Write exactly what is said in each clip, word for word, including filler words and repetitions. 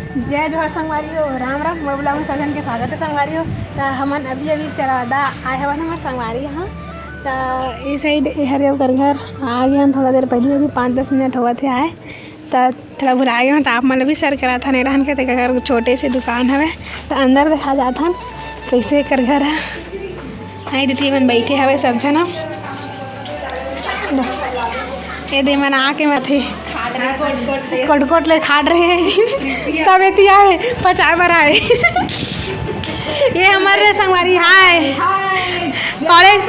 जय जोहार संगवारी हो, राम राम, मोर vlog में सब झन के स्वागत है संगवारी हो। त हमन अभी अभी चरौदा आए हवन हमर संगवारी यहाँ। त ए side ए हरे ओकर घर आ गए हन थोड़ा देर पहले, अभी पाँच दस मिनट होवत हे आए। त थोड़ा भुला गए हन, त आप मन ल भी सर कराथन ए डहन के, तेकर घर छोटे से दुकान हवे। त अंदर देखा जाथन कैसे एकर घर है। आई दीदी मन बैठे हवे सब झन। ए दे मन आके मथे कोट कोट ले खाट रहे हैं। तब एती आए पचाए बर आए। ये हमारे संगवारी हाय। कॉलेज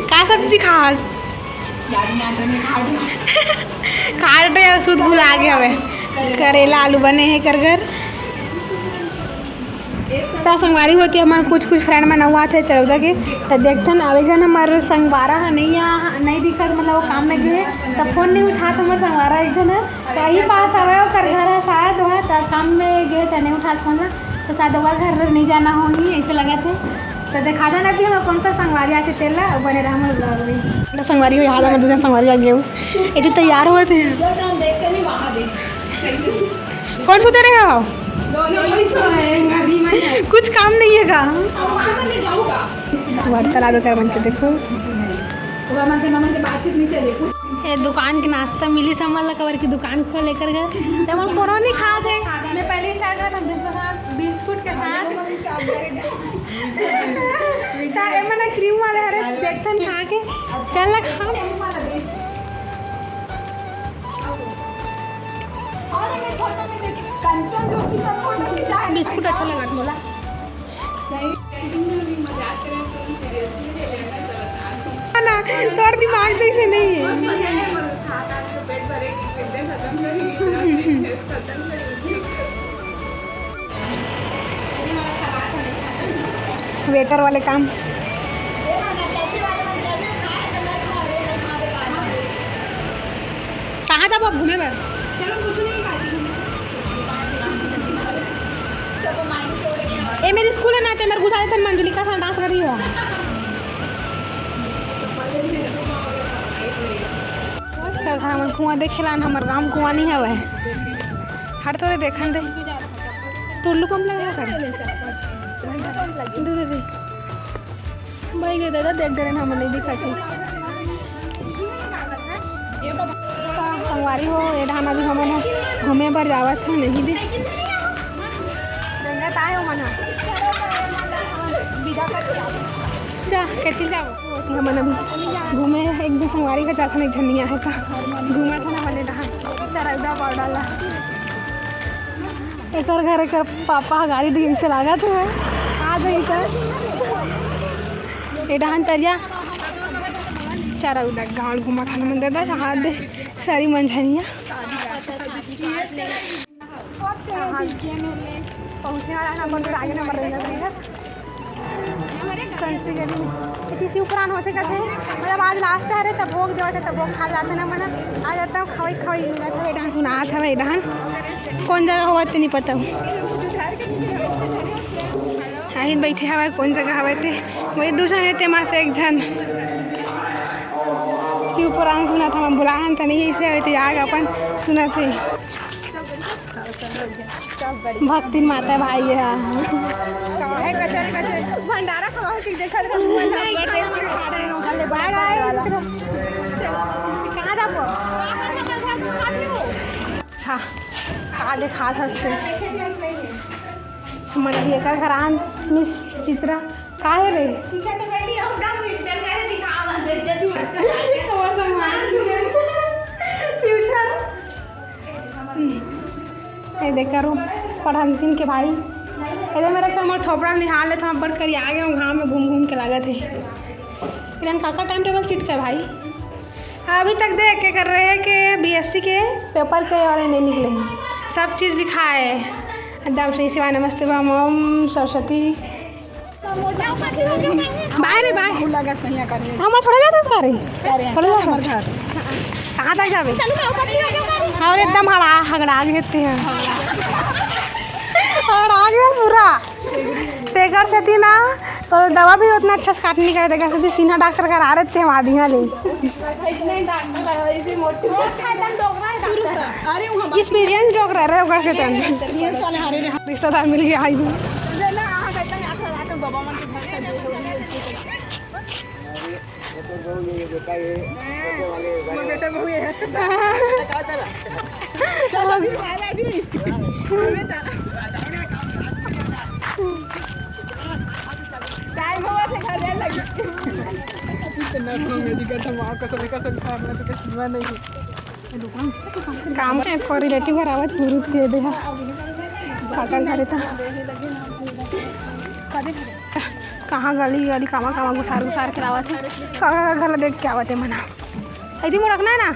का सब्जी खास? खाट रहे, सुध भुला गे हवे। करेला आलू बने हे कर घर। त संगवारी होती हमर कुछ कुछ friend मन अउ आथे चरौदा के। त देखथन अब एक झन हमर संगवारा ह नहीं आ, नहीं दिखत, मतलब वो काम में गे, त फोन नहीं उठात हमर संगवारा एक झन ह। त यही पास हवे ओकर घर ह शायद, वहाँ त काम में गे त नहीं उठात फोन ला। त शायद ओकर घर नहीं जाना होही ऐसे लगत हे। त देखा देना अभी हमर कौन कौन संगवारी आथे तेला, बने रहा हमर vlog में। संगवारी हो यहाँ हमर दूसरा संगवारी आ गए, एती तैयार होवत हे। कौन सुते रहे हो? कुछ काम नहीं है का? बर्तन आदो कर मन के देखो। ये दुकान के नाश्ता मिली समझ ला, कबर की दुकान खोल लेकर गए। तब हम कोनो नहीं खा थे। मैं पहले ही start करा था बिस्कुट के साथ। चाय, ए, मतलब cream वाले हरे, देखथन खा के। चल ना खा। बिस्कुट अच्छा लगा बोला। ना, तोर दिमाग तो ऐसे नहीं है। वेटर वाले काम। कहाँ जाबो अब घूमे बर? ए मेरी स्कूल है ना, ते मेरे गुस्सा तन मंजुलिका सा डांस करी हो। हमर कुआं देखे ला, हमर गांव कुआं नहीं हवे। हट तोरे देखन दे। टुल्लू कम लगा कर। दे, दे, दे। भाई गे दादा, देख डरे हमन नहीं दिखत हे। संगवारी हो, ए डहान अभी हमन ह घूमे बर जावत हन, नहीं दे। गंगा ताय हो मन ह। चा, कैती जाओ? हमन अभी घूमे एक दो संगवारी का जाथन, एक झन नहीं आहे का। घूमत हन हमन ए डहान। चरौदा पाउडर ला। एकर घर, एकर पापा ह गाड़ी दी से लागत हे। आ जाई त ए डहान तरिया। चारा उदा गाँव घूमत हन मन दादा, हाथ दे सारी मंझनिया। पहुँचे वाला नंबर तो आगे नंबर रहेगा, रहेगा। संसी गली में किसी उपरान होते कहते हैं, मतलब आज last हरे तब भोग देवत हे, तब भोग खा जाते ना मना। आ जाता हूँ, खवाई खवाई मिला था, बेटा सुना था बेटा। कौन जगह होवत ते नहीं पता। आहिन बैठे हवय, कौन जगह हवय ते। वही दू झन हे, ते मा से एक झन शिव पुराण सुनत हवय, बुलाहन त नहीं, ऐसे हवय ते आग अपन सुनत हे। भक्तिन माता भाई हे। काहे कचर कचर भंडारा खवा के देखत रहू। बाय बाय। कहाँ जाबो? हाँ, का देखात हस ते? हमन अभी एकर घर आन, मिस चित्रा। काहे रे? हमर संगवारी। फ्यूचर। ए देख करू, पढ़ंतिन के भाई। ए दे मेरे को मोर थोपड़ा निहाल ले, तो हम बड़ करिया गे हूँ, घाम में घूम घूम के लागत हे। इन्हन काकर टाइम टेबल चिटका हे भाई? अभी तक देख के कर रहे हैं कि बीएससी के पेपर के वाले नहीं निकले हैं, सब चीज़ लिखा है एकदम सही। शिवाय नमस्ते बम, ओम सरस्वती। बाय रे बाय। लगा सही करने। हम थोड़ा जाता सारे। करे हैं, थोड़ा चल जाता। हमारे घर। कहाँ तक जाबे? और एकदम हड़ा हगड़ा के हेते हैं। हगड़ा गया पूरा। तेकर सेती ना, तो दवा भी उतना अच्छा से काट नहीं करे, तेकर सेती सीना डॉक्टर करा रहे थे हम आदि यहाँ ले। नहीं डॉक्टर है, इसे मोटी मोटी। Experience डोकरा रहे ओकर से तन। रिश्तेदार मिल गया आई। काम के थोड़ा रिलेटिव घर आवत, गुरु के दे हा। काकर घरे था। कहाँ गली गली कामा कामा गुसार गुसार के लावत है। काका का घर ला देख के आवत है मना। यदि मोर रखना है ना।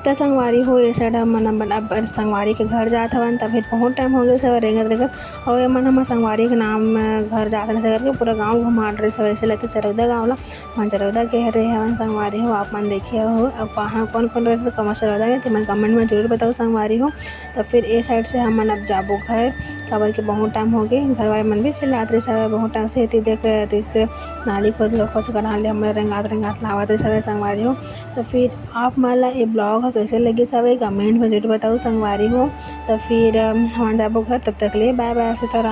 त संगवारी हो, ये side हमन अब, अब संगवारी के घर जात हवन। त फिर बहुत टाइम हो गया सब रेंगत रेंगत। और ये मन हमर संगवारी के नाम घर जात रहे करके पूरा गांव घुमात रहे सब, ऐसे लगते चरौदा गांव ला। वहाँ चरौदा के हरे हवन संगवारी हो, आप मन देखे हो। अब कहाँ कौन कौन रहते तो कमर चरौदा में, तो मैं कमेंट में जरूर बताओ संगवारी हो। तो फिर ए side से हमन अब जाबो घर, काबर के बहुत टाइम हो गए, घर वाले मन भी चिल्लात रहे सब बहुत टाइम से, एती देख, देख नाली खोज कर खोज कर नाली हमर रेंगात रेंगात लावत रहे सब संगवारी हो। तो फिर आप मन ला ये ब्लॉग ह कैसे लगी सब कमेंट में जरूर बताओ संगवारी हो। तो फिर अम, हमन जाबो घर, तब तक ले बाय बाय, सीताराम।